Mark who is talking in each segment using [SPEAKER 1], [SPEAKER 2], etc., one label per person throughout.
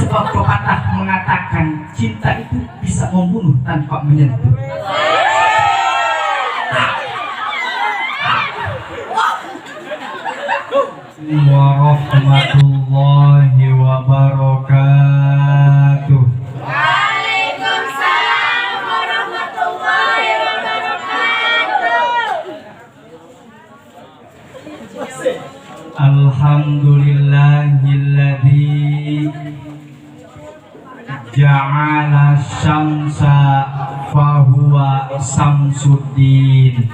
[SPEAKER 1] Sebab pepatah mengatakan cinta itu bisa membunuh tanpa menyentuh. Warahmatullahi wabarakatuh.
[SPEAKER 2] Waalaikumsalam warahmatullahi wabarakatuh.
[SPEAKER 1] Alhamdulillahilladzi ja'ala syamsa fahuwa samsuddin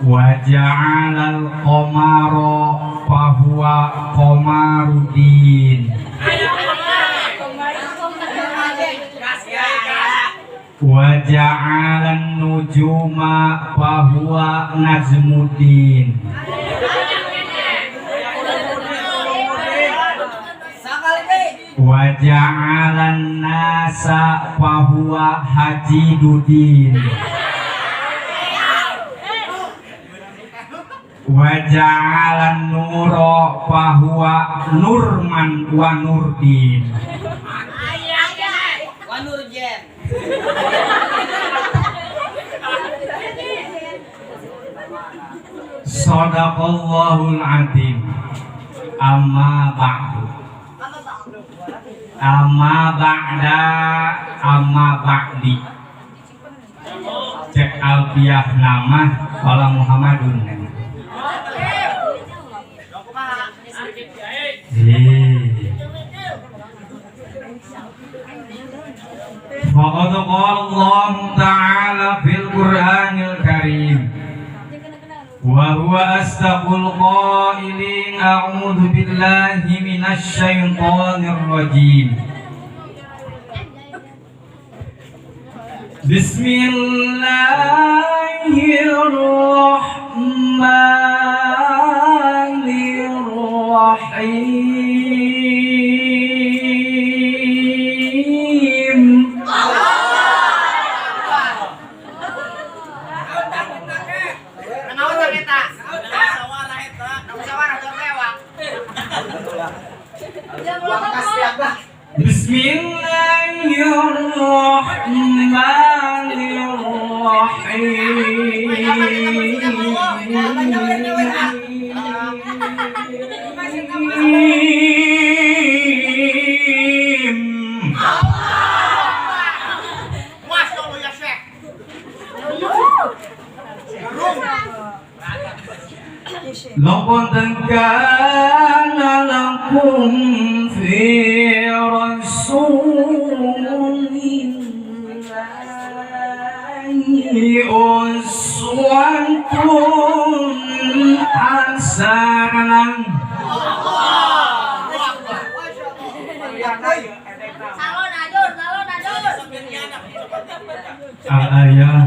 [SPEAKER 1] wa ja'alal qamara fahuwa qamaruddin wa ja'alan nujuma fahuwa najmuddin wa ja'alan nasa fahuwa hajiduddin wa ja'alan nura fahuwa nurman wa nurdin.
[SPEAKER 3] Wa nurjen.
[SPEAKER 1] Sadaqallahul azim. Amma ba'du. Amma ba'da, amma ba'di. Cek alfiah nama wala Muhammadun. Faqad qala Allah ta'ala fil Qur'anil Karim wa huwa asdaqul qailin, a'udzu billahi minasy syaithanir rajim. Bismillahirrahmanirrahim. Bismillahirrahmanirrahim. Laqad kana lakum fi rasulillahi uswatun hasanah. Al-ayah.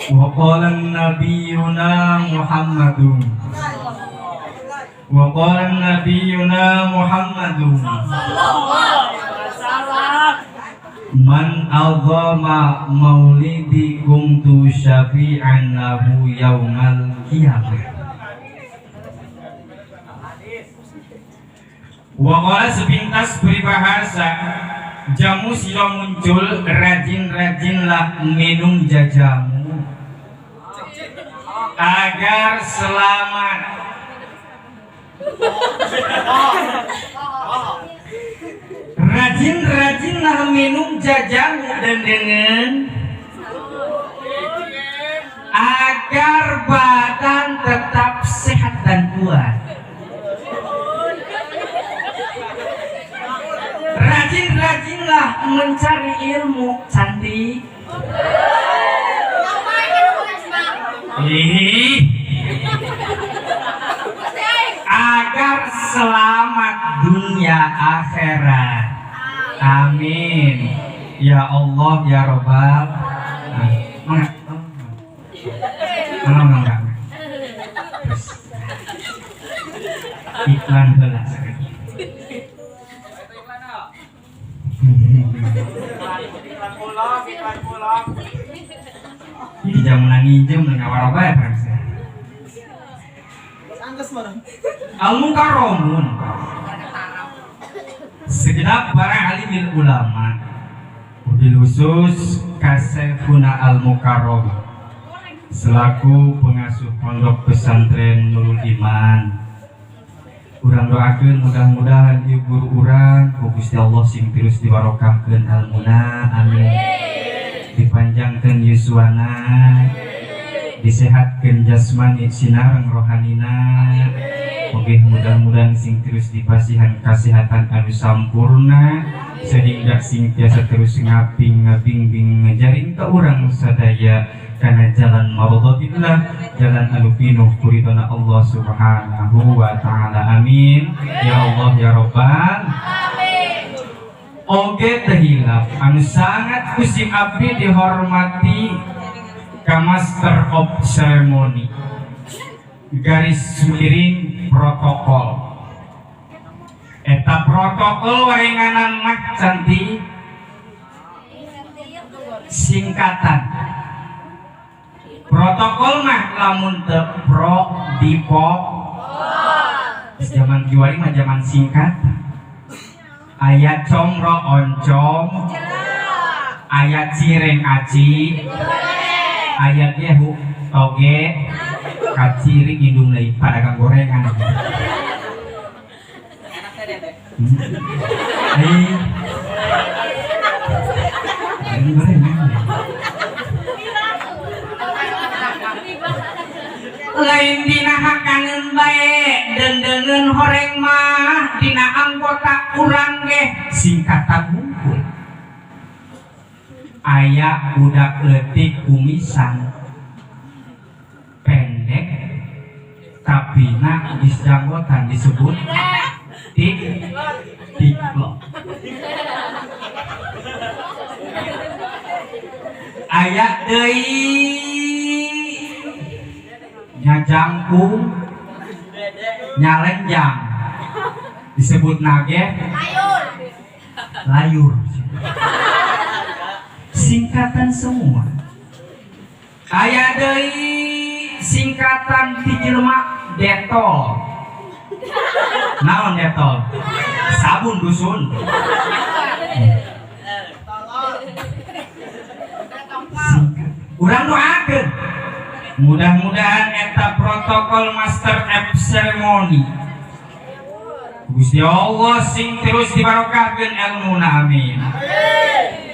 [SPEAKER 1] Wa qala nabiyuna Muhammadun. Wa qala nabiyuna Muhammadun. Man azama maulidi kuntu syafi'an lahu yaumal qiyamah. Wa qala sepintas peribahasa, jamu sila muncul, rajin-rajinlah minum jajamu agar selamat. Rajin-rajinlah minum jajamu dan dengan agar badan tetap sehat dan kuat. Rajin-rajinlah mencari ilmu cantik. Agar selamat dunia akhirat. Amin. Ya Allah ya Robbal. Iklan heula. Ini zaman nginjem ngawara bae perang saya. Al mukarromun, segenap para alimil ulama, wabil khusus ka Syekhuna Al Mukarrom selaku pengasuh Pondok Pesantren Nurul Iman. Urang doakeun mudah-mudahan ieu guru urang ku Gusti Allah sing terus dibarokahkeun ilmuna, amin, dipanjangkeun yuswana, disehatkeun jasmani sinareng rohanina. Oke, mudah-mudahan sing terus dipasihan kesehatan anu sampurna sehingga sing tiasa terus ngaping, ngabingbing, ngajarin ke urang sadaya kana jalan mardhatillah, jalan anu pinuh kuridona Allah Subhanahu wa taala, amin ya Allah ya Rabbal. Oge teu hilap anu sangat ku sim abdi dihormati ka Master of Ceremony garis miring protokol. Eta protokol warenganan mah cantik singkatan. Protokol mah lamun teu pro dipo zaman kiwari mah zaman singkatan. Aya comro oncom, aya cireng aci, aya gehu toge, kaciri indung deui pedagang gorengan. Eh. Ini gorengan. Lain dina hakaneun bae deundeungeun horeng mah, dina anggota urang ge singkatan hungkul. Aya budak leutik kumisan pendek tapi na geus janggotan disebut tik tiklok. Aya deui nyajangkung nyalenjang disebut nage layur. Singkatan semua. Aya deui singkatan ti jelema, Dettol. Naon Dettol? Sabun dusun. Singkat. Urang doakeun mudah-mudahan eta protokol master of ceremony Gusti Allah sing terus dibarokahkeun ilmuna, amin,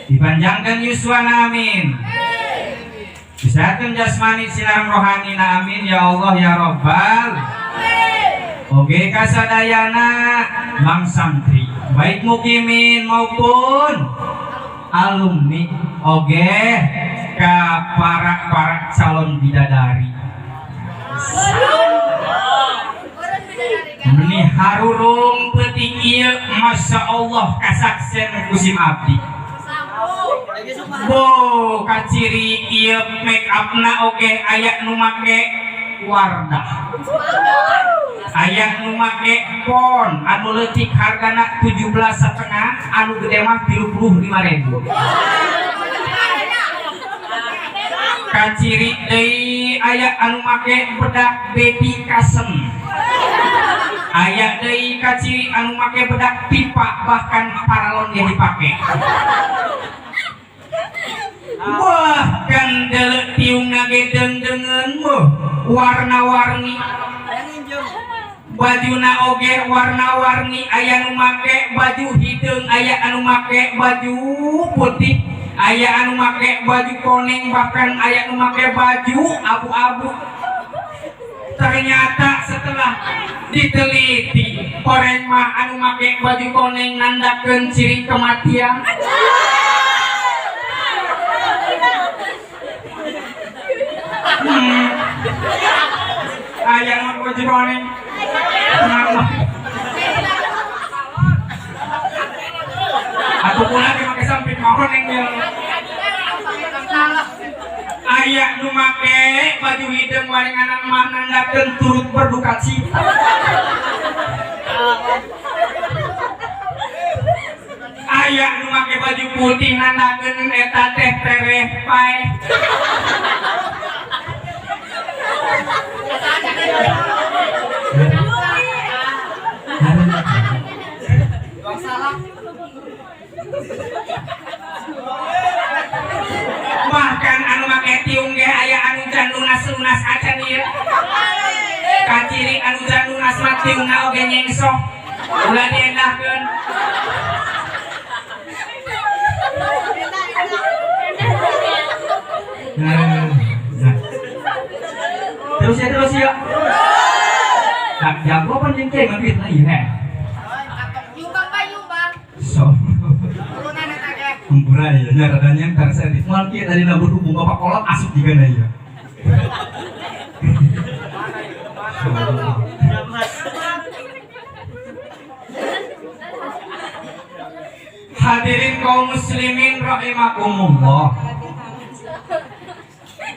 [SPEAKER 1] dipanjangkeun yuswana, amin, disehatkeun jasmani sinareng rohani, amin ya Allah ya Rabbal. Oke, kasadayana mang santri baik mukimin maupun alumni, oge ka para para calon bidadari. Meni harurung peuting ieu, Masya Allah, kasaksen ku sim abdi. Bo kaciri ieu make upna oge aya nu make Wardah, aya nu make Pon anu leutik hargana 17,5, anu gede mah 35.000. Kaciri deui aya anu make bedak Baby Kasem, aya deui kaciri anu make bedak pipa, bahkan paralon ge dipake. Wah, gandele tiungna ge deungdeungeun, beuh, warna-warni. Bajuna oge warna-warni, aya nu make baju hideung, aya anu make baju putih, aya anu make baju koneng, bahkan aya nu make baju abu-abu. Ternyata setelah diteliti, koreng mah anu make baju koneng nandakeun ciri kematian. Aya nu baju koneng. Kenapa? Atuh kula ge make sampit koneng ya. Aya nu make baju hideung warenganan mah nandakeun turut berduka cita. Aya nu make baju putih nandakeun eta teh tereh paeh. Lunas-lunas acan ieu. Kaciri anu can lunas mah tiungna oge nyengsok. Ulah diendahkeun. Nah, nah. Terus ya, terus ya. Nah, jago apa jeung kieu duit lah ieu heh.
[SPEAKER 2] Nyumbang, Pak, nyumbang.
[SPEAKER 1] So.
[SPEAKER 2] Turunan eta ge.
[SPEAKER 1] Hampura ya, nya rada nyentar saya di moal kieu tadi berhubung bapak kolot asup juga na ieu. So. Hadirin kaum muslimin rahimakumullah.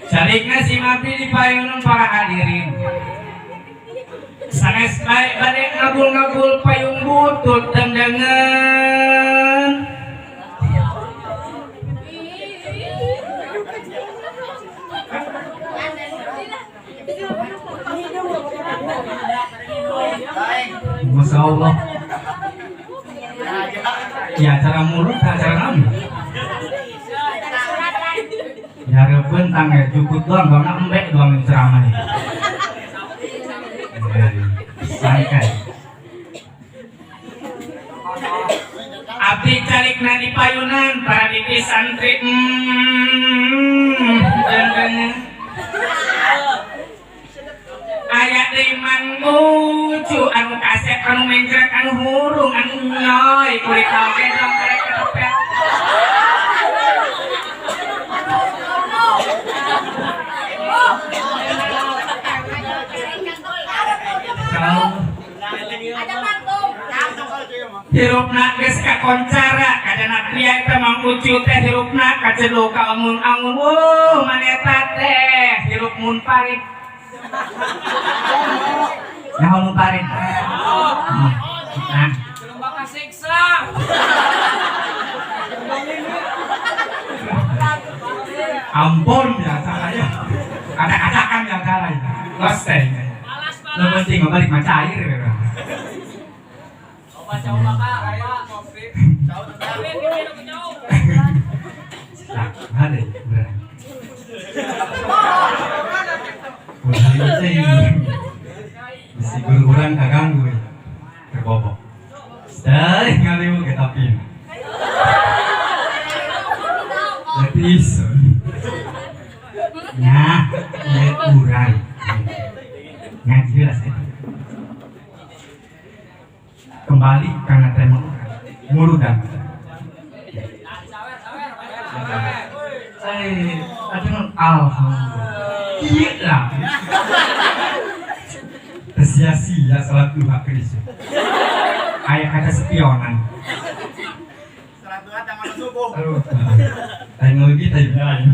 [SPEAKER 1] Carikna si Mapi di payunun para hadirin. Sanes bae bade ngabul-ngabul payung butut dendengan. Masya Allah. Ya acara mulut, acara naon? Ya hareupeun tangga jukut doang, bangna embek doang yang ceramah ini. Sangkai. Abdi carikna di payunan para diti santri dendengan. Aya deui Mang Ucu anu kasep anu mencret anu hurung anu nyoy kulit oge dong karek ketepet.
[SPEAKER 2] Ada panggung.
[SPEAKER 1] Hirupna geus kakoncara kadana pria eta Mang Ucu teh hirupna kaceduk ka amun-amun wuh maneta teh hirup munfarid. Nyaho munfarid. Nah, ampun ya caranya. Acak-acakan ya caranya. Los teh. Lo penting balik mah cair ya. Nah, ada ya, bener. Bisi guru urang kaganggu ya. Terbobok. Stay ngaliwu ke tapi. Berarti isun. Nya, ieu urang. Ngaji lah saya. Kembali karena tema urang. Murudan. Aduh, alhamdulillah. Iya lah. Sia-sia salat duha Krisya. Aya kaca spionan.
[SPEAKER 3] Salat duha tangan subuh.
[SPEAKER 1] Aduh. Teknologi tadi lain.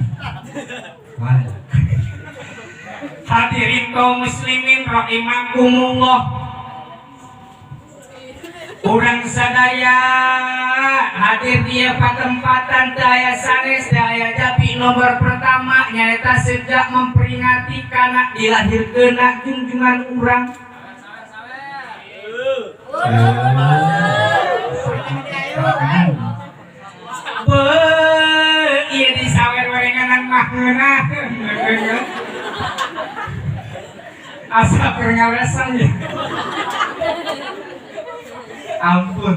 [SPEAKER 1] Hadirin kaum muslimin rahimakumullah. Urang sadaya hadir dia patempatan daya sanes daya japi nomor pertama nyaeta sejak memperingati kana dilahirkeunna junjungan urang. Beuh, ieu disawer-werenganan mah ngeunah. Asa keur ngalesan ya. Ampun.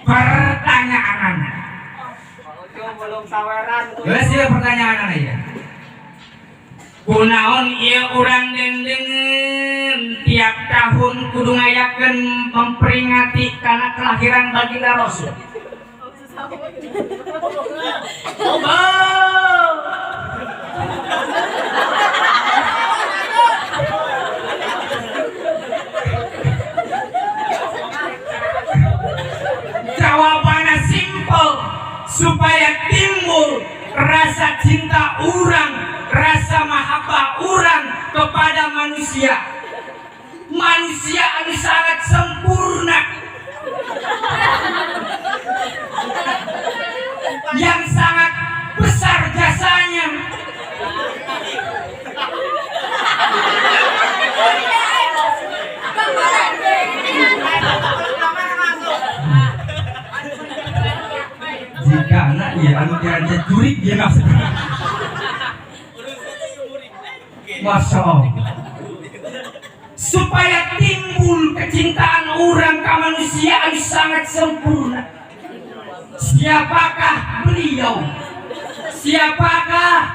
[SPEAKER 1] Pertanyaan anak. Geus ieu pertanyaan anak ya. Kunaon ieu urang dendengeun tiap tahun kudu ngayakeun memperingati kana kelahiran baginda Rasul. Oh. Jawabannya simpel, supaya timbul rasa cinta urang, rasa mahabbah urang kepada manusia. Manusia anu sangat sempurna, yang sangat besar jasanya. Sigana ieu anu diranca jurik ieu maksudna. Masya Allah. Supaya timbul kecintaan orang ke manusia anu sangat sempurna. Siapakah beliau? Siapakah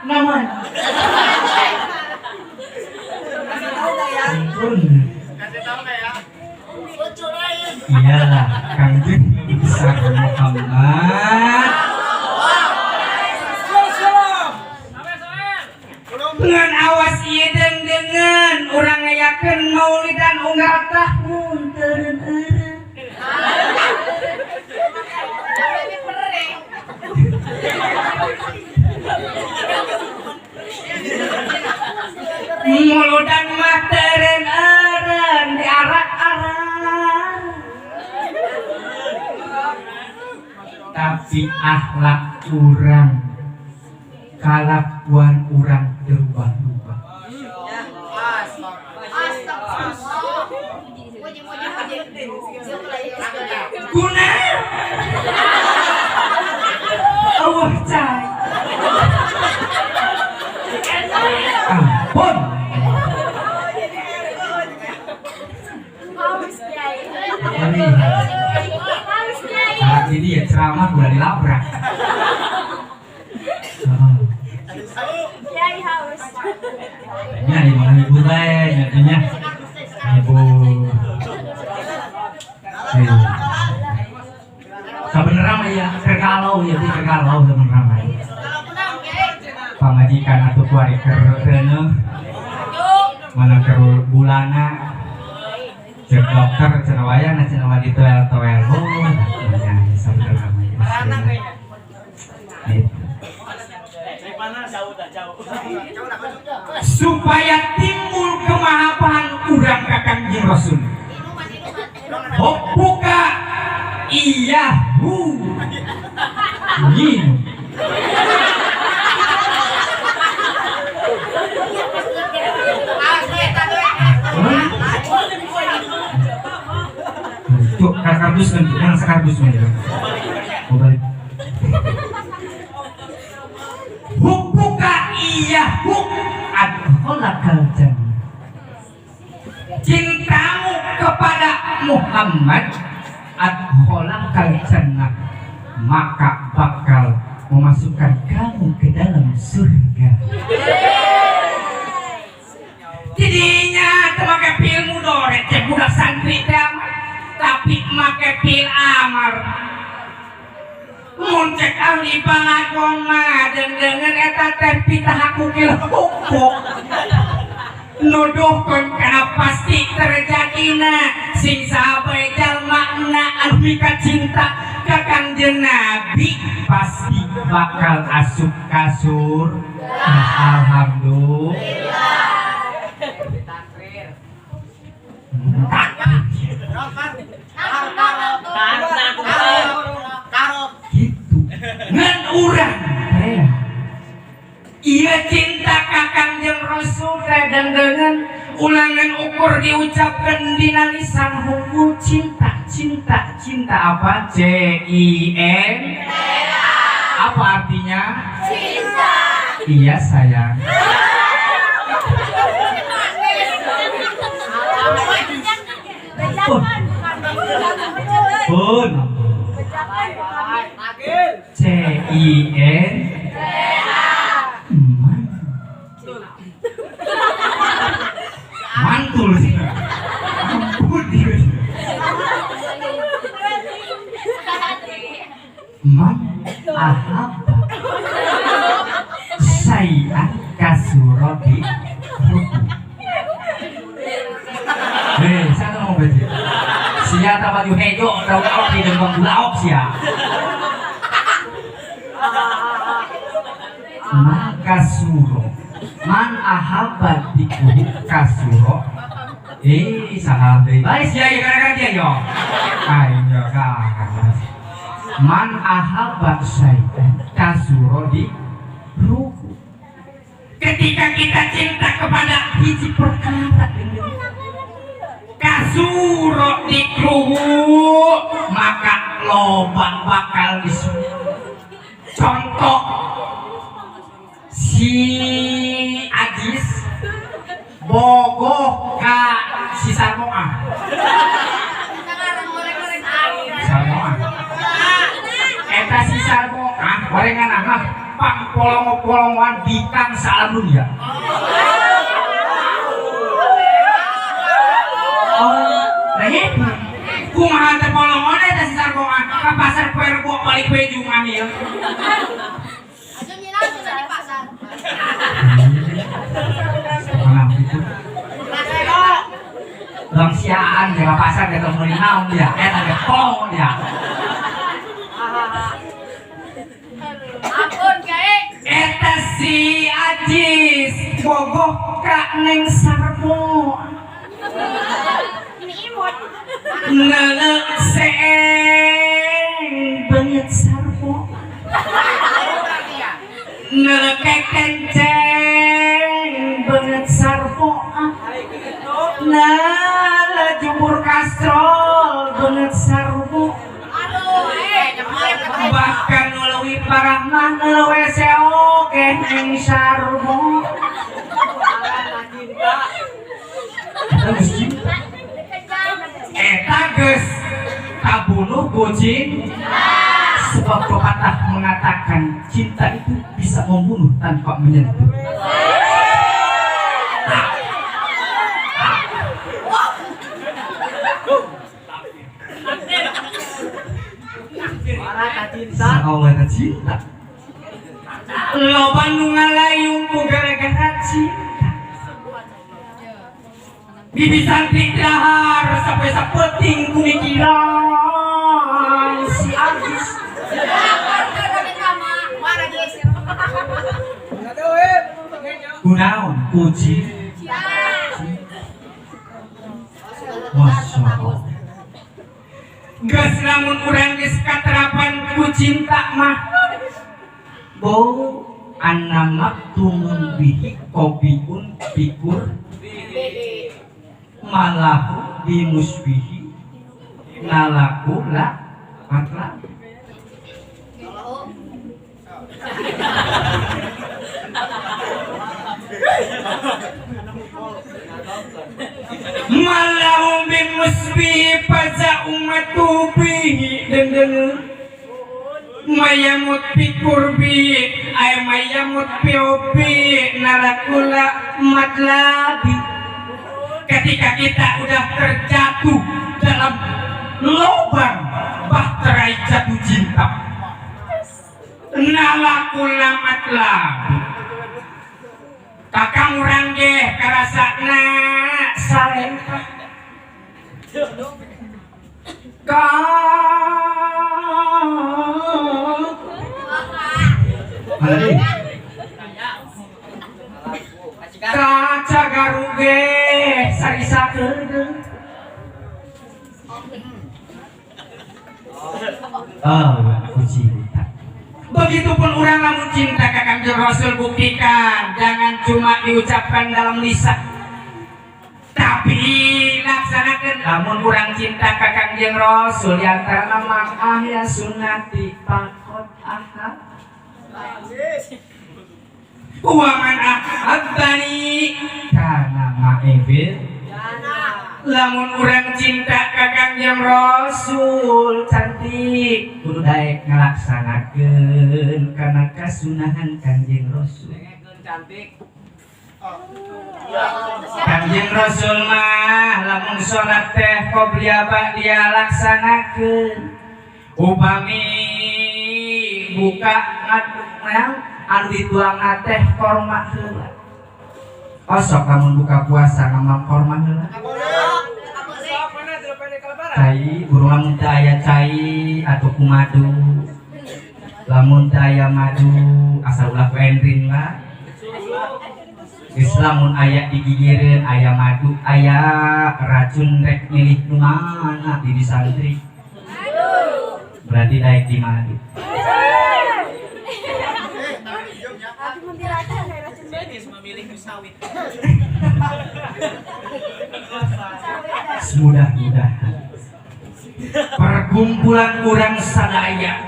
[SPEAKER 1] namanya? Ampun.
[SPEAKER 3] Kasih tahu nggak ya?
[SPEAKER 1] Iyalah, Kangjeng Nabi besar Muhammad. Ngan awas ieu deung-deungeun urang ngayakeun maulidan unggal tahun teureun-eureun.
[SPEAKER 2] Ini pereng.
[SPEAKER 1] Muludan mah teureun-eureun diarak-arak. Tapi akhlak urang, kalakuan urang berubah-ubah.
[SPEAKER 2] Astagfirullah. Muji, muji, muji.
[SPEAKER 1] Guna Allah cai. Ampun.
[SPEAKER 2] Haus, Kiai. Haus, Kiai.
[SPEAKER 1] Saat ini ya ceramah udah dilabrak.
[SPEAKER 2] Kiai haus.
[SPEAKER 1] Nya di mana ibu teh nyatanya ibu. Sebenarnya mah ya kerkalau ya ti kerkalau sebenarnya mah.
[SPEAKER 2] Kalau menang, Kiai.
[SPEAKER 1] Pamajikan atau kuari keur reuneuh mana keur bulana cek dokter cenah wayang cenah wadi toel-toel oh nya sebenarnya mah ya. Gitu. Supaya timbul kemahapan urang ka Kangjeng Rasul.
[SPEAKER 2] Minuman, minuman.
[SPEAKER 1] Hubbuka iyyahu nginum.
[SPEAKER 2] Asli, tadi.
[SPEAKER 1] Tuh, kardus kan, yang sekardus nih. Mau balik. Hubbuka iyyahu adkhalakal jannah. Cintamu kepada Muhammad adkhalakal jannah, maka bakal memasukkan kamu ke dalam surga. Jadinya teu make pil mudoret cek budak santri teh mah, tapi make pil amar. Mun cek ahli balaghah mah deung-deungeun eta teh pitahakukil hukuk. Nuduhkeun kana pasti terjadina sing sahabat jalma na anu mika cinta ka Kangjeng Nabi pasti bakal asup ka surga. Alhamdulillah. Gitu. Ngan urang teh ieu cinta ka Kangjeng Rasul teh deung-deungeun ulangan ukur diucapkeun dina lisan hukum cinta cinta cinta apa C I N apa artinya?
[SPEAKER 2] Cinta.
[SPEAKER 1] Iya sayang. Pun C I N Man. Mantul sih. Ampun dia. Man ahabba sayan kasurodi ruku. Saya ngomong baju. Sia tak baju hejo, tahu kau di dalam bulaok sia. Maka suro, man ahabba dikuhu kasuro. Sahabat. Baik sia ya kadang-kadang dia yo. Ayo kan. Man ahabba syai'an kasuro di ruku. Ketika kita cinta kepada hiji perkara kasuro dikruhu maka loba bakal bakalan di. Contoh si Ajis bogoh ka si Sarmoah. Sarmoah eta, si Sarmoah gorengan mah pang polongo-polongoan bikang saalam dunia. Oh, nah itu kumaha teh polongon eta si Sarmoah ka pasar poe Rebo, balik poe Jumat ieu.
[SPEAKER 2] Asup nyina sudah di pasar.
[SPEAKER 1] Malam itu Bang siaan jaga pasar gitu meuli naon dia eta ge polongo dia.
[SPEAKER 2] Ampun, Kiai.
[SPEAKER 1] Eta si Ajis bogoh ka Neng Sarmo.
[SPEAKER 2] Ini imut.
[SPEAKER 1] Neuleuh seeng beungeut Sarmo, neuleuh kekenceng beungeut Sarmo, neuleuh jubur kastrol beungeut Sarmo.
[SPEAKER 2] Aduh, eh,
[SPEAKER 1] Bahkan nu leuwih parah mah neuleuh WC oge Neng Sarmo. Eta geus cinta. Eta geus kabunuh ku cinta. Sebab pepatah mengatakan cinta itu bisa membunuh tanpa menyentuh. Ah. Ah. Allah eta cinta. Loba nu ngalayung ku gara-gara cinta. Bibi santri dahar sampai sapeting ku mikiran si Agus.
[SPEAKER 2] Mana guys?
[SPEAKER 1] Kunaon ku cinta. Masya Allah. Geus lamun urang geus katerapan ku cinta mah. Bo anamak tumun bihi kobiun pikur malahu bimusbihi nalaku la matla. Malahu bimusbihi faza ummatu bihi dendengeun mayamut pikurbi ay mayamut piopi narakula matlabi. Ketika kita udah terjatuh dalam lubang bahterai jatuh cinta, nalakula matlabi, kakang urang ge karasana salengkah ka. Mana deui? Kaca garuge sarisa kedeung. Oh, aku cinta. Begitupun orang lamun cinta ka Kangjeng Rasul, buktikan, jangan cuma diucapkan dalam lisan tapi laksanakan. Lamun urang cinta ka Kangjeng Rasul, di antara nama ahya sunati faqod ahab waman ahabbani kana ma'ifil. Lamun urang cinta ka Kangjeng Rasul, cantik, kudu daek ngalaksanakeun kana kasunahan Kangjeng Rasul.
[SPEAKER 3] Cantik.
[SPEAKER 1] Kangjeng Rasul mah lamun salat teh qobliyah ba'diyah laksanakeun. Upami buka ngaduk anu dituangna teh korma heula. Osok lamun buka puasa ngamang korma heula. Cai burung lamun teu aya cai atau ku madu. Lamun teu aya madu asal ulah ku endrin lah. Geus lamun aya digigireun aya madu aya racun, rek milih nu mana di santri? Berarti daek di madu.
[SPEAKER 3] Eh, tangan hijau ya.
[SPEAKER 4] Memilih sawit.
[SPEAKER 1] Mudah-mudahan perkumpulan urang sadaya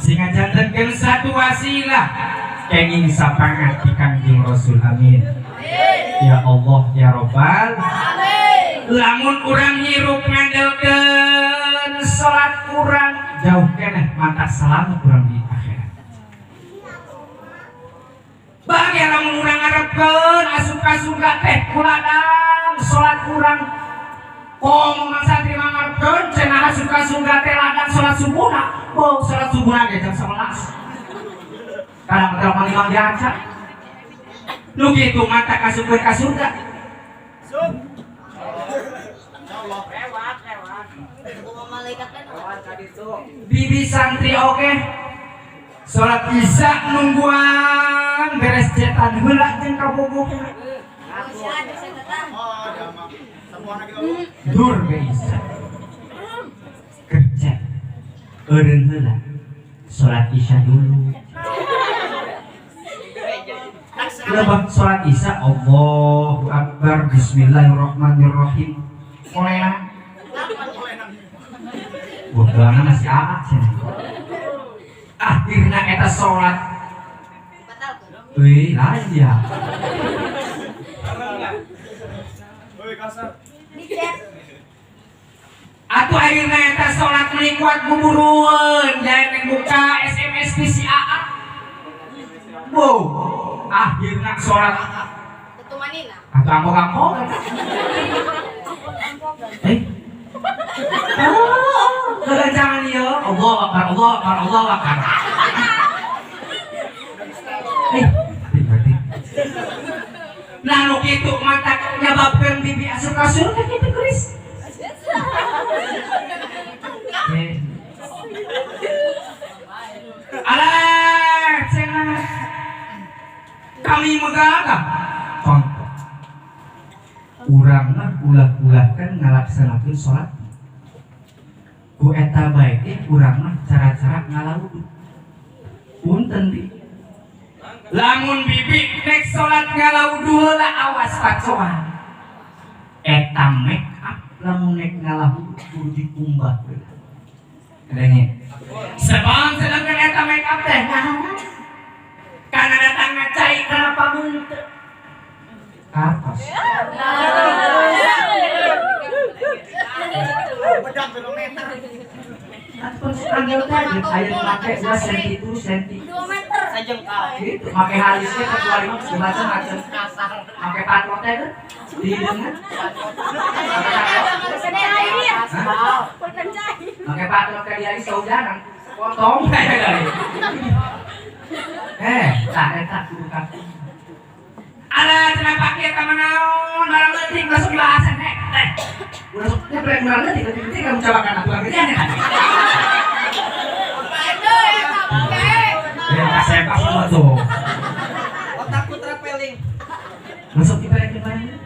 [SPEAKER 1] Sing ngajantenkeun satu wasilah kenging sapangat di Kangjeng Rasul. Amin ya Allah ya Robbal. Lamun urang hirup ngandelkeun salat urang, jauh keneh mata selamat urang di akhirat. Bahagia lamun urang ngarepkeun asup ka surga teh ku ladang salat urang. Komo mang santri mah ngarepkeun cenah asup ka surga teh ladang salat subuhna. Bau salat subuhna ge jam 11, kadang telepon lima diaca nu kitu mata kasupkeun ka surga.
[SPEAKER 3] Lewat, lewat.
[SPEAKER 2] Malaikat kan.
[SPEAKER 3] Lewat tadi tuh.
[SPEAKER 1] Bibi santri, oke, salat isya nungguan beres cetan heula jeung kabogoh.
[SPEAKER 3] Oh, dia mah. Semua lagi.
[SPEAKER 1] Dur be isya kerja eureun heula, salat isya dulu. Lebah salat isya, Allahu Akbar, Bismillahirrahmanirrahim, koleang. Wah, masih aat cenah. Akhirna eta salat. Wih, lain dia.
[SPEAKER 3] Woi, kasar.
[SPEAKER 1] Atuh akhirna eta salat meuni kuat buburueun, jae buka SMS di si AA. Wow, akhirna salat atau angkok-angkok. Eh. Oh, kegancangan ieu. Allah Akbar, Allah Akbar, Allah Akbar. Eh, berarti. Nah, nu kitu matak nyababkeun bibi asup ka surga kitu, Kris. Eh. Alah, cenah. Kami megagah. Contoh. Urang mah ulah-ulahkan ngalaksanakeun salat. Ku eta bae eh urang mah cara-cara ngala wudu. Punten bi. Lamun bibi nek salat ngala wudu heula, awas pacoan. Eta make up lamun nek ngala wudu kudu dikumbah heula. Kadenge. Sebab sedangkan eta make up teh naon? Karena datang ngacai kenapa muntah? Atas.
[SPEAKER 3] Bedang kilometer.
[SPEAKER 1] Atau angel teh aya make 2 senti 2 senti.
[SPEAKER 2] 2 meter.
[SPEAKER 3] Sajengkal.
[SPEAKER 1] Gitu, make halisnya kecuali mah macam-macam.
[SPEAKER 3] Kasar.
[SPEAKER 1] Make patrot teh kan di dengan
[SPEAKER 3] Asal.
[SPEAKER 1] make patrot teh di alis saudaran. Potong kayak kali. Eh, tak eta kudu kaku. Alah, cenah pake eta mah naon, barang leutik masuk di bahasan eh. Teh. Udah sok nyebrek barang leutik, leutik kamu cabakan atuh gedean ya. Ya, kasempak semua tuh.
[SPEAKER 3] Otakku traveling.
[SPEAKER 1] Masuk di barang kemarin.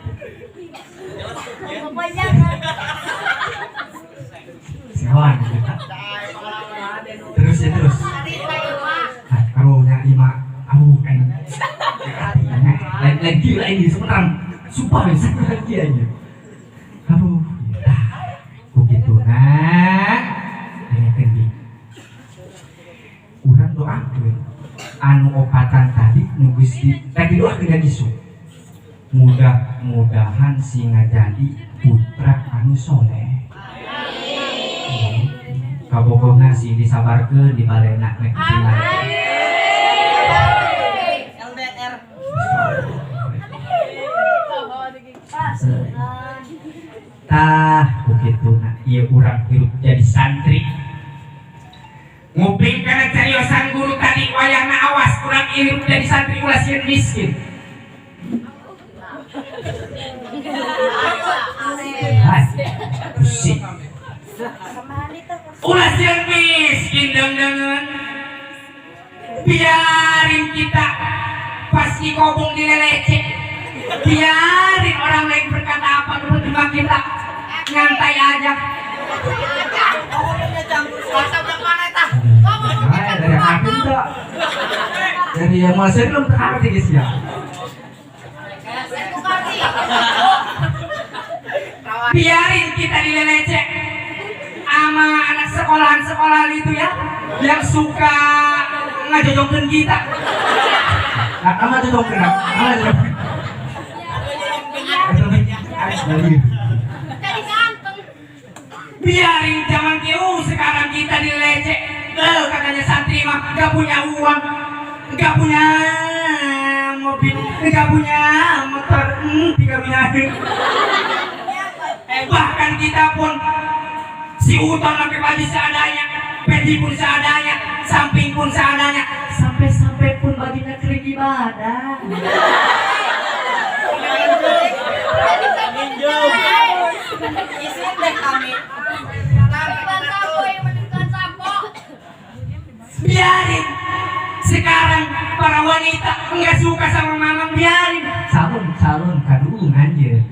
[SPEAKER 1] Sewan gitu. Terus ya terus. Nah, karunya lima, aduh, kan. Lain lain gila ini sebenarnya. Sumpah ya, lagi aja. Aduh, ya. Begitu nah. Dengekeun di. Urang doakeun anu opatan tadi nu geus di tadi doakeun ka Yesus. Mudah-mudahan sing ngajadi putra anu soleh. Kabogohna sing disabarkeun di balena nek ditinggal.
[SPEAKER 3] LDR.
[SPEAKER 1] Tah, begitu nah ieu urang hirup jadi santri. Nguping kana cariosan guru tadi wayahna, awas urang hirup jadi santri ulah sieun miskin. Hai, pusing. Ulah sieun miskin deung-deungeun. Biarin kita pasti kobong dilelecek. Biarin orang lain berkata apa dulu cuma kita nyantai aja.
[SPEAKER 3] Ngomongnya campur. Bahasa udah mana eta?
[SPEAKER 1] Nah, dari aku juga. Dari yang masih belum terarti guys ya. Biarin kita dilelecek sama anak sekolahan-sekolahan itu ya. Yang suka ngajojokkeun kita. Nah, kamu jojokkeun, kamu jojokkeun.
[SPEAKER 2] Jadi ganteng.
[SPEAKER 1] Biarin zaman kieu sekarang kita dilecek. Eh, katanya santri mah gak punya uang, gak punya mobil, gak punya motor, tidak punya. Bahkan kita pun si Uton pakai baju seadanya, peci pun seadanya, samping pun seadanya, sampai-sampai pun bajunya kering ibadah.
[SPEAKER 2] Jadi sampo
[SPEAKER 3] Isin deh kami.
[SPEAKER 2] Mendingan sampo ya, mendingan sampo.
[SPEAKER 1] Biarin sekarang para wanita nggak suka sama mamang, biarin calon calon kadulung anjir.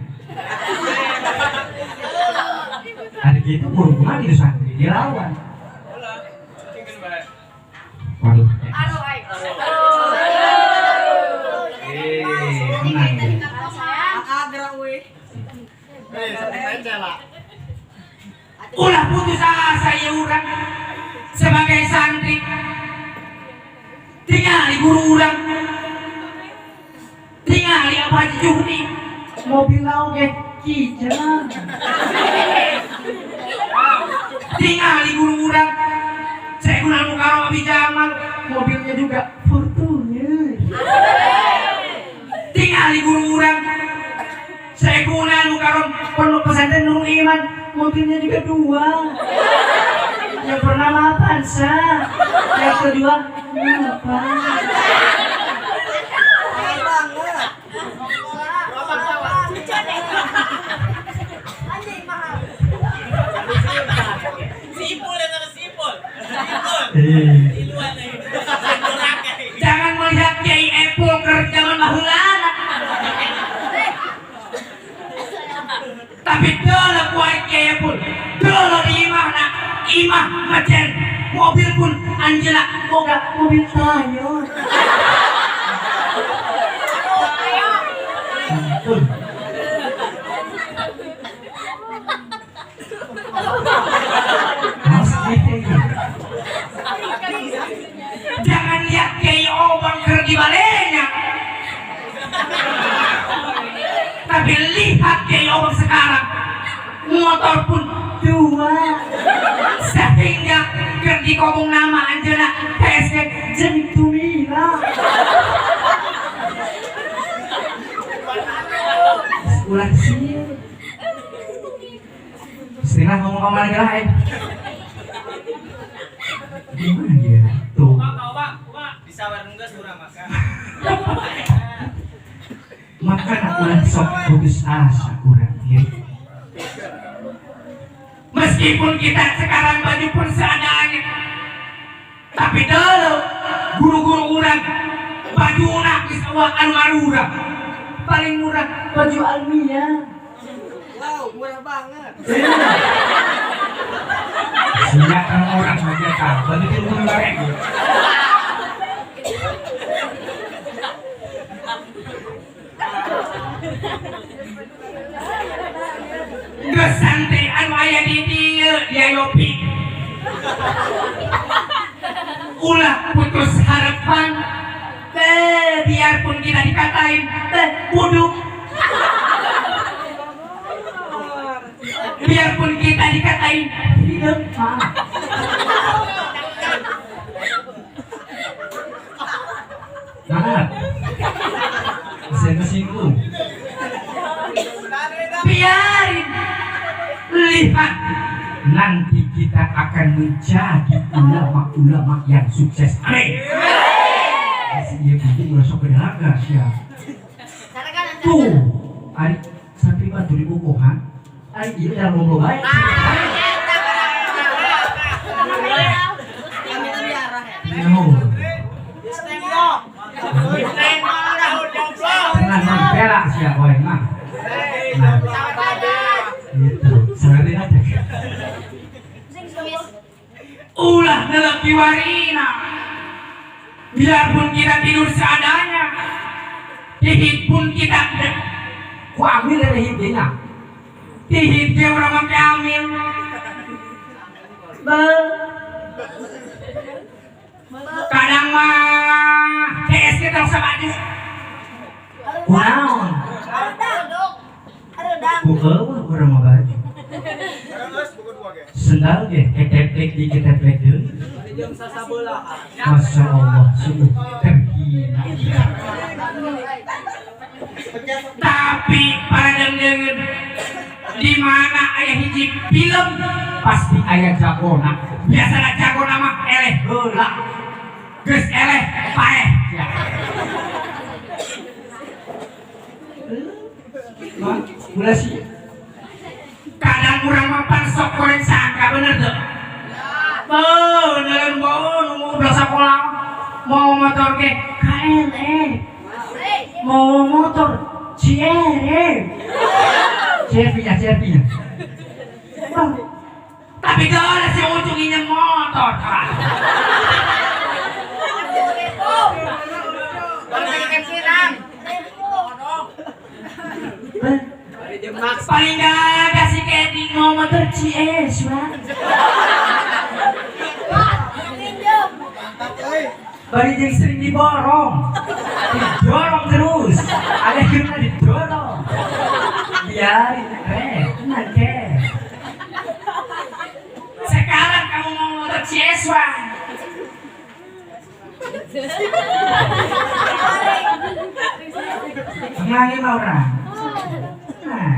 [SPEAKER 1] Ada gitu burung kemana itu santri dilawan. Waduh.
[SPEAKER 2] Aduh, ay.
[SPEAKER 1] Eh, menang ya.
[SPEAKER 3] Agra uy.
[SPEAKER 1] Ulah putus asa ya urang sebagai santri. Tingali guru urang. Tingali apa Haji Juhri. Mobil oge kijang. Tingali guru urang. Saya Mukarram Abi Jamal, mobilnya juga Fortuner. Tingali guru urang. Saya Mukarram pondok pesantren Nurul Iman, mobilnya juga dua. Yang pertama Avanza, yang kedua apa?
[SPEAKER 3] Mahal banget.
[SPEAKER 2] Anjing mahal.
[SPEAKER 4] Si Ipul yang sama si Ipul. Si Ipul. Iluan nih.
[SPEAKER 1] Jangan melihat Kiai Epul kerja baheulana. Tapi dulu kuat Kiai Epul, dulu di imahna, imah macen, mobil pun Angela boga mobil tayo. Jangan lihat Kiai Obang keur di balenya. Tapi lihat Kiai Obang sekarang. Motor pun dua. Sehingga keur dikobong nama anjeunna PSG jeung Tumila. Ulah sih. Setengah ngomong kamar geura eh. Gimana dia? Tuh.
[SPEAKER 4] Disawar geus urang makan.
[SPEAKER 1] Maka ulah sok putus asa urang ya. Meskipun kita sekarang baju pun seadanya, tapi dulu guru-guru urang baju nak geus eueuh anu marurah. Paling murah baju Almia.
[SPEAKER 3] Wow, murah banget.
[SPEAKER 1] Siap kan orang saja kan, baju itu lima ribu. Geus santri anu aya di dieu dia Yopi. Ulah putus harapan. Teh, biarpun kita dikatain teh buduk. Biarpun kita dikatain hidup mah. Nah, saya kesinggung. Biarin, lihat nanti kita akan menjadi ulama-ulama yang sukses. Amin. Iya gitu ulah sok gedaga sia. Tuh, ari santri batu di bobohan, ari ieu dalam ngobrol bae.
[SPEAKER 3] Kami tadi arah ya.
[SPEAKER 1] No.
[SPEAKER 3] Tengok.
[SPEAKER 1] Tenang, bela sia wae mah. Nah, gitu. Sebenarnya aja. Ulah dalam kiwarina. Biarpun kita tidur seadanya, tihit pun kita ku ambil dari hitnya. Tihit ge urang make amil. Be. Kadang mah CS kita usah baju. Kunaon? Bukan orang mau baju. Sendal ge keteplek di keteplek deui. Masya Allah, sungguh terhina. Tapi para dengeun di mana aya hiji film pasti aya jagona. Biasana jagona mah eleh heula. Geus eleh paeh. Ulah sih. Kadang urang mah pan sok goreng sangka bener tuh. Beneran bau nunggu belas sekolah mau motor ke KLE, mau motor CRE, CRV-nya CRV-nya. Tapi kalau si ujungnya motor kan. Paling gak kasih keting mau motor CS, Pak. Bari jeung sering diborong. Didorong terus. Ada kena didorong. Biarin, tenang ke. Sekarang kamu mau motor CS, Pak. Tenangin orang. Nah,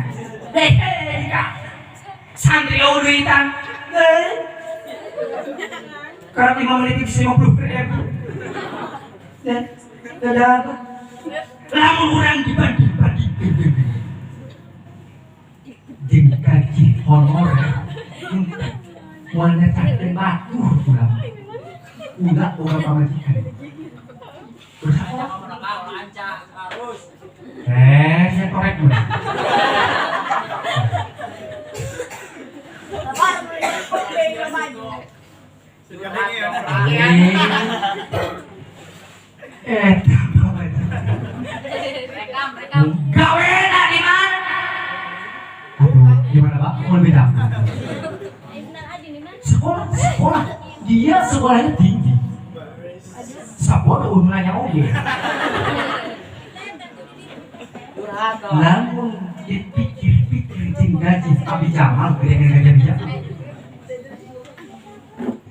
[SPEAKER 1] santri duitan. Karena 5 menit 50.000. Dan ada apa? Lamun urang dibanding-banding jeung gaji honorer moal nyecakeun batur urang. Ulah boga pamajikan. Saya korek dulu. Gawe di mana? Aduh, gimana Pak? Mau lebih tahu? Sekolah, sekolah. Dia sekolahnya tinggi. Sapodo nanya oge. Namun dipikir-pikir jeung gaji abi Jamal gede gaji abi Jamal.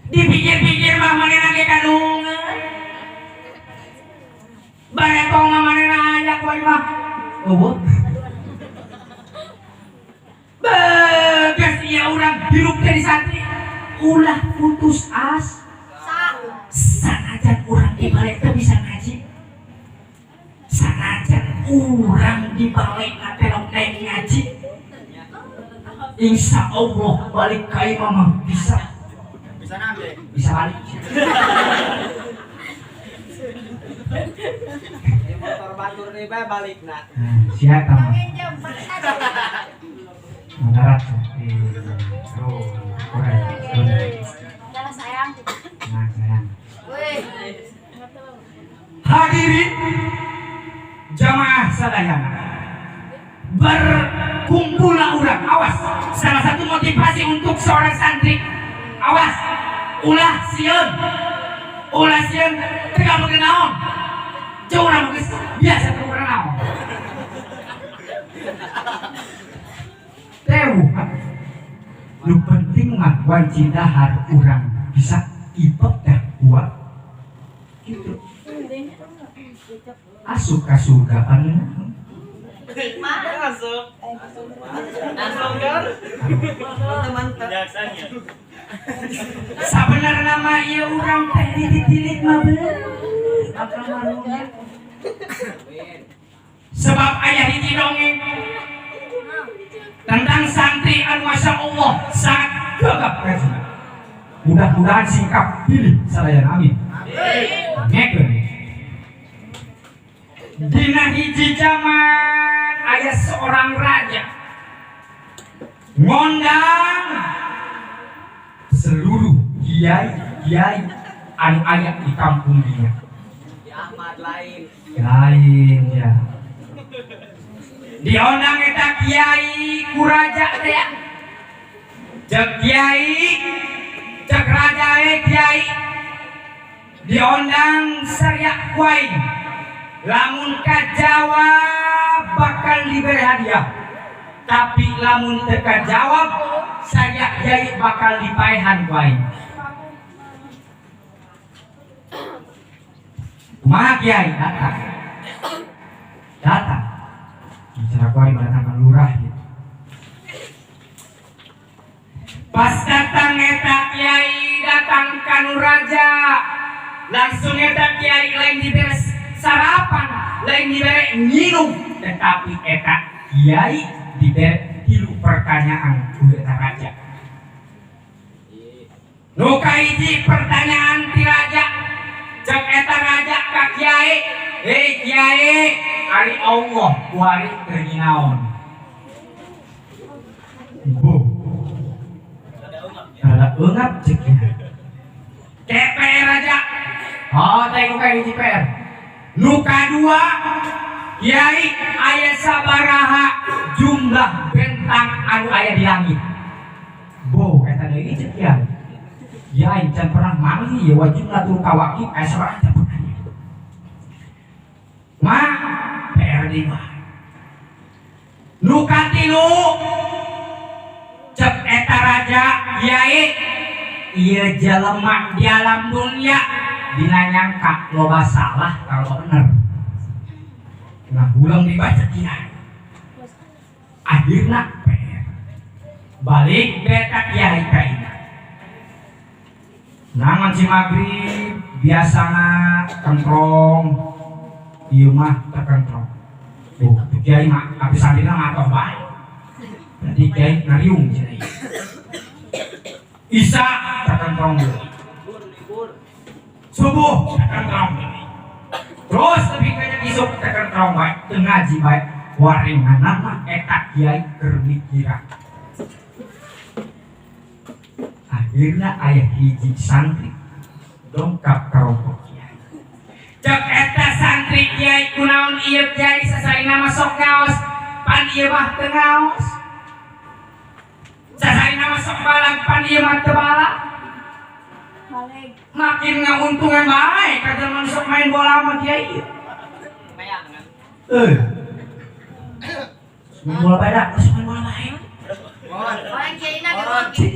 [SPEAKER 1] Dipikir-pikir mah manehna ge kadungan. Baretong mah manehna aya ku mah. Eueuh. Beges ieu urang hirup teh di santri. Ulah putus asa. Sanajan urang di balik teu bisa ngaji. Sanajan urang di balik telok naik ngaji. Insya Allah balik ka imah mah bisa. Bisa nambah. Bisa balik.
[SPEAKER 3] Di motor batur nih bae balik na.
[SPEAKER 1] Siapa mah? Mendarat. Oh,
[SPEAKER 2] sayang.
[SPEAKER 1] Nah, sayang. Hadirin jamaah sadayana, berkumpullah urang. Awas, salah satu motivasi untuk seorang santri. Awas, ulah sieun. Ulah sieun teu gamekeun naon. Jauh urang geus biasa teu urang naon. Teu, nu penting mah wanci dahar urang bisa ibadah kuat. Gitu. Asup ka surga pangeun.
[SPEAKER 3] Masuk. Langsung kan? Mantap.
[SPEAKER 1] Sabenerna mah ieu urang teh ditilik mah bener. Sebab aya hiji dongeng tentang santri anu masya Allah sangat gagap rajina. Mudah-mudahan singkap pilih sadayana, amin. Ngekeun. Dina hiji zaman aya seorang raja ngondang seluruh kiai-kiai anu aya di kampung dia.
[SPEAKER 3] Di Ahmad lain.
[SPEAKER 1] Lain ya. Diondang eta kiai kuraja teh. Jeung kiai cek raja e kiai. Diondang sariak ku aing. Lamun kajawab bakal diberi hadiah. Tapi lamun teu kajawab sariak kiai bakal dipaehan ku aing. Kumaha kiai datang. Datang. Bicara ku aing datang lurah gitu. Pas datang eta kiai datang kanu raja. Langsung eta kiai lain dibere sarapan, lain dibere nginum, tetapi eta kiai dibere 3 pertanyaan ku eta raja. Nu kahiji pertanyaan ti raja, cek eta raja ka kiai, "Hei kiai, ari Allah kuari keur naon?" Bu. Rada eungap cek kiai. KPR raja. Oh, teh nu kahiji PR. Nu kadua, kiai aya sabaraha jumlah bentang anu aya di langit. Bo, eta deui cek kiai. Kiai can pernah manggih ieu wa jumlah turu kawakib aya sabaraha can pernah. Ma PR deui mah. Nu katilu cek eta raja kiai ieu jelema di alam dunia dina nyangka loba salah kalau bener. Nah, ulang dibaca kiai. Akhirna PR. Balik beta kiai ka imah. Nah, ngaji magrib biasana kentrong, ieu mah teu kentrong. Oh, kiai mah tapi santrina mah atoh bae. Berarti kiai ngariung cenah ieu. Isya teu kentrong deui. Subuh teu kentrong deui. Terus lebih banyak isuk teu kentrong bae, teu ngaji bae. Warenganan mah eta kiai keur mikiran. Akhirna aya hiji santri dongkap ka rompok kiai. Cek eta santri kiai kunaon ieu kiai sasarina mah sok ngaos, pan ieu mah teu ngaos. Sasarina mah sok balag, pan ieu mah teu balag. Makin ngauntungan bae ka jelema sok main bola mah kiai ieu. Main bola bae da, geus main bola bae.
[SPEAKER 2] Orang kiai na ge.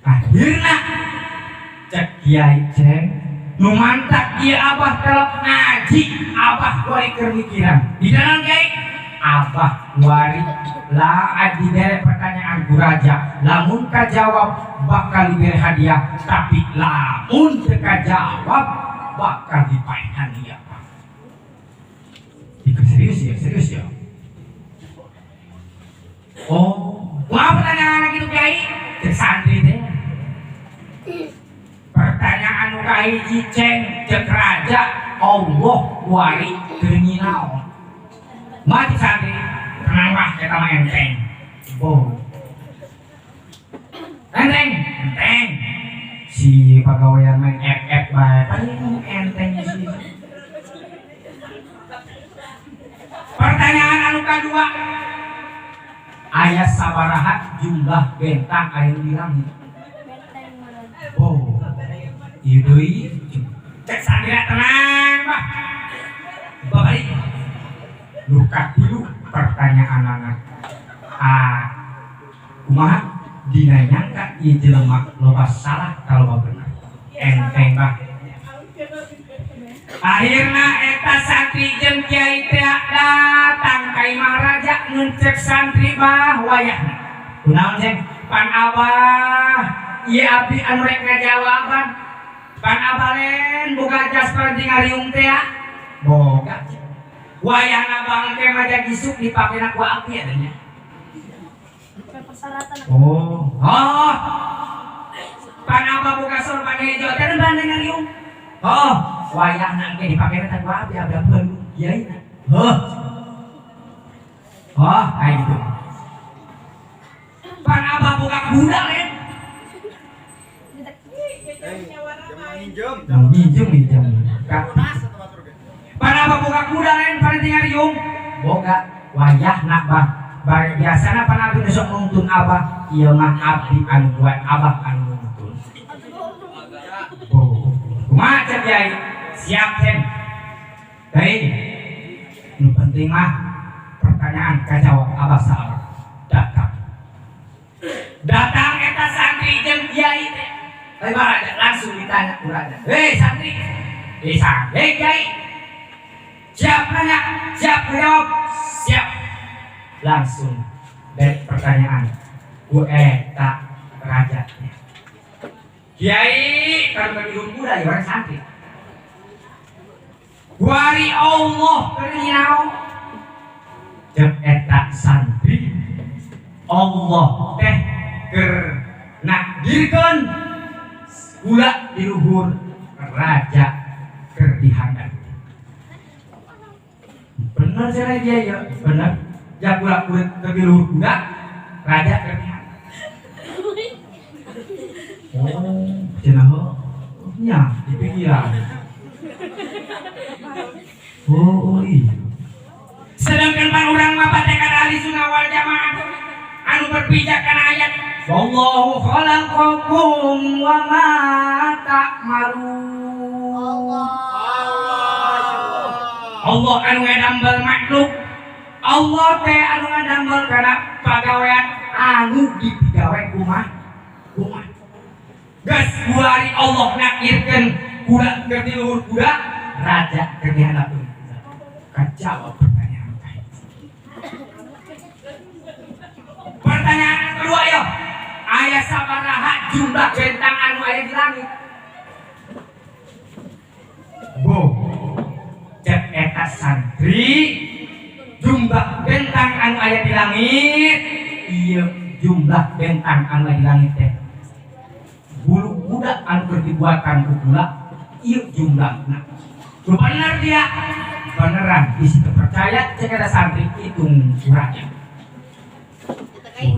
[SPEAKER 1] Akhirna cek kiai ceng nu mantak ieu abah telep ngaji, abah kuari keur mikiran. Di dalam kiai abah kuari la dibere pertanyaan ku raja, lamun kajawab bakal dibere hadiah, tapi lamun teu kajawab bakal dipaehan ieu. Iku serius ya, serius ya. Oh, wah pertanyaan gitu kiai, cek santri teh. Pertanyaan nu kahiji ceng cek raja Allah kuari keur nyinaon. Mati santri, tenang lah eta mah enteng. Oh. Enteng, enteng. Si pagawean main FF bae, paling ngomong enteng sih. Pertanyaan anu kadua, aya sabaraha jumlah bentang aya di langit? Oh, ieu deui. Cek santri tenang bah. Balik. Nu katilu pertanyaan anak. Ah, kumaha dina nyangka ieu jelema loba salah kalau bener. Enteng bah. Akhirna eta santri jeung kiai teh datang ka imah raja ngencek santri bah wayahna. Kunaon ceng? Pan abah ieu abdi anu rek ngajawaban. Pan abah len boga jas paranti ngariung teh boga. Wayahna bangke mah jadi isuk dipakena ku abdi adanya. Oh, oh. Pan abah boga sorban hejo teh bandeng ngariung. Oh, wayahna engke dipakena teh ku abdi abdi perlu kiai na. Heuh. Oh, kayak gitu. Pan abah boga kuda len. Minjem minjem. Pan abah boga kuda len paranti ngariung. Boga wayahna bah. Bare biasana pan abdi nu sok nuntun abah, ieu mah abdi anu buat abah anu nuntun. Siap Chen. Baik. Nu penting mah pertanyaan kajawab abah sabar. Datang. Datang eta santri jeung kiai teh. Raja langsung ditanya ku raja. "Hei santri." "Hei santri, hei kiai." "Siap nanya, siap menjawab." "Siap." Langsung dari pertanyaan ku eta raja. Kiai kan berhidung kuda ya orang santri. Kuari Allah keur nyinao. Cek eta santri Allah teh keur nakdirkeun kula di luhur raja keur dihandap. Bener cenah dia ya, bener. Ya kula keur di luhur kuda raja keur dihandap. Oh, cenah heuh nya dipikiran. Oh, iya. Sedangkan pan urang mah patekan ahli sunnah wal jamaah anu berpijak kana ayat wallahu khalaqakum wa ma ta'malun. Allah anu ngadamel makhluk, Allah teh anu ngadamel kana pagawean anu dipigawe kumaha kumaha. Geus kuari Allah nakirkeun kuda keur di luhur kuda, raja keur dihadapeun. Kajawab pertanyaan teh. Pertanyaan kedua yo, aya sabaraha jumlah bentang anu aya di langit? Bo, cek eta santri jumlah bentang anu aya di langit, ieu jumlah bentang anu aya di langit teh. Bulu kuda anu keur dibuatan ku kula, ieu jumlahna. Lu bener dia, beneran di situ percaya cek eta santri hitung kurangnya.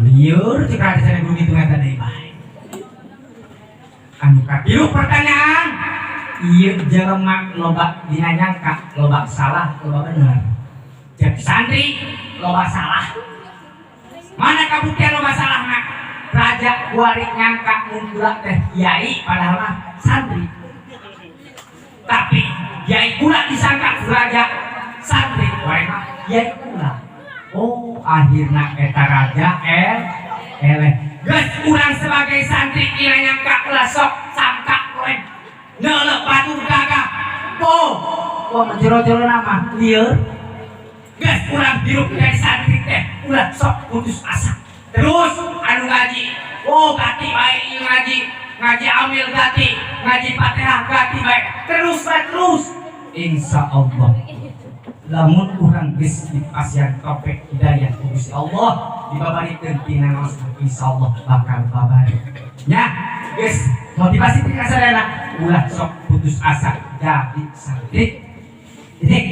[SPEAKER 1] Lieur cek raja sana guru ngitung eta deui bae. Anu katilu pertanyaan, ieu jelema loba dina nyangka, loba salah, loba bener. Cek santri loba salah. Mana kabuktian loba salahna? Raja kuari nyangka mun kula teh kiai padahal mah santri. Tapi kiai kula disangka ku raja santri, wae mah kiai kula. Oh, akhirna eta raja eleh. Geus urang sebagai santri kira nyangka ulah sok sangka we. Neuleuh batur gagah. Oh, wah jero-jero nama lieur. Geus urang hirup dari santri teh ulah sok putus asa. Terus anu ngaji, oh gati bae ieu ngaji, ngaji amil gati, ngaji Fatihah gati bae. Terus bae terus. Insya Allah lamun urang geus dipasihan taufik hidayah ku Gusti Allah dibabarikeun tina naos insyaallah bakal babari. Nya geus motivasi ti kasadayana ulah sok putus asa jadi santri. Titik.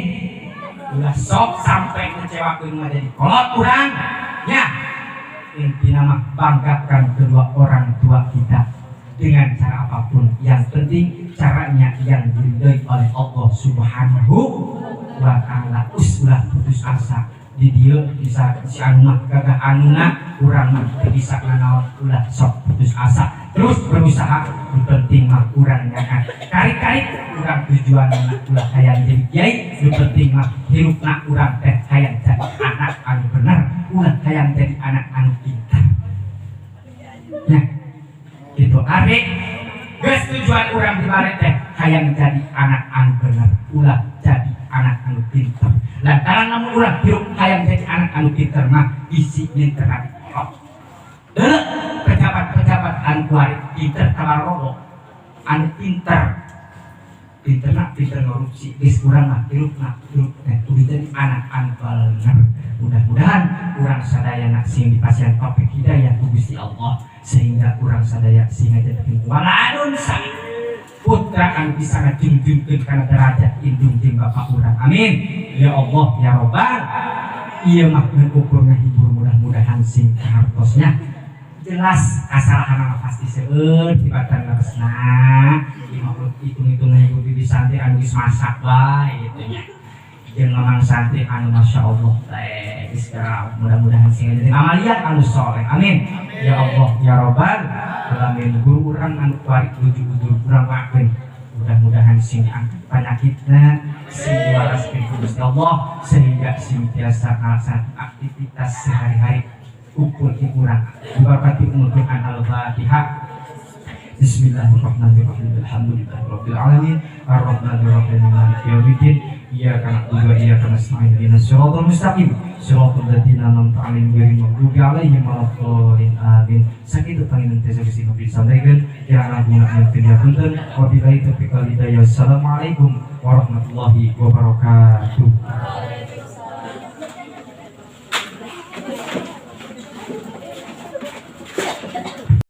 [SPEAKER 1] Ulah sok sampai ngecewakeun mah jadi kolot urang. Nya intina mah banggakan kedua orang tua kita dengan cara apapun, yang penting caranya yang diridhoi oleh Allah Subhanahu wa taala. Ulah putus asa di dieu bisa si anu mah gagah anuna urang mah teu bisa nanaon, ulah sok putus asa, terus berusaha. Nu penting mah urang nyakan karik-karik urang tujuanna ulah hayang jadi kiai, nu penting mah hirupna urang teh hayang jadi anak anu bener, ulah hayang jadi anak anu pintar. Nah, gitu arek geus tujuan urang di bare teh hayang jadi anak anu bener, ulah jadi anak anu pinter. Lantaran lamun urang hirup hayang jadi anak anu pinter mah isi minter kolot. Deuleu pejabat-pejabat anu kuari pinter tabarogo anu pinter pinterna pinter korupsi. Geus urang mah hirupna hirup teh kudu jadi anak anu bener. Mudah-mudahan urang sadayana sing dipasihan taufik hidayah ku Gusti Allah sehingga urang sadaya sing ngajadikeun waladun sami putra anu bisa ngajungjungkeun kana derajat indung jeung bapak urang. Amin ya Allah ya Robbal. Ieu mah ngan ukur ngahibur, mudah-mudahan sing kahartosnya jelas. Kasalahan mah pasti seueur tibatan leresna ieu mah hitung-hitung ngahibur bibi santri anu geus masak bae gitu nya jeung mamang santri anu masya Allah teh geus mudah-mudahan sing jadi amaliah anu soleh. Amin ya Allah ya Robbal alamin. Guru urang anu kuari lucu guru urang wakeun mudah Mudah-mudahan sing diangkat penyakitna, sing diwaraskeun ku Gusti Allah sehingga sing tiasa ngalaksanakeun aktivitas sehari-hari ukur kurang. Diberkati umul Quran. Al-Fatihah. Bismillahirrahmanirrahim. Alhamdulillahirabbil alamin. Arrahmanirrahim. Maliki yaumiddin. Iyyaka na'budu wa iyyaka nasta'in. Ihdinas siratal mustaqim. Siratal ladzina an'amta 'alaihim ghairil maghdubi 'alaihim waladdallin. Amin. Sakitu panginten teh Gusti nu disampaikan. Kirang langkung punten. Wabillahi taufiq wal hidayah. Assalamualaikum warahmatullahi wabarakatuh.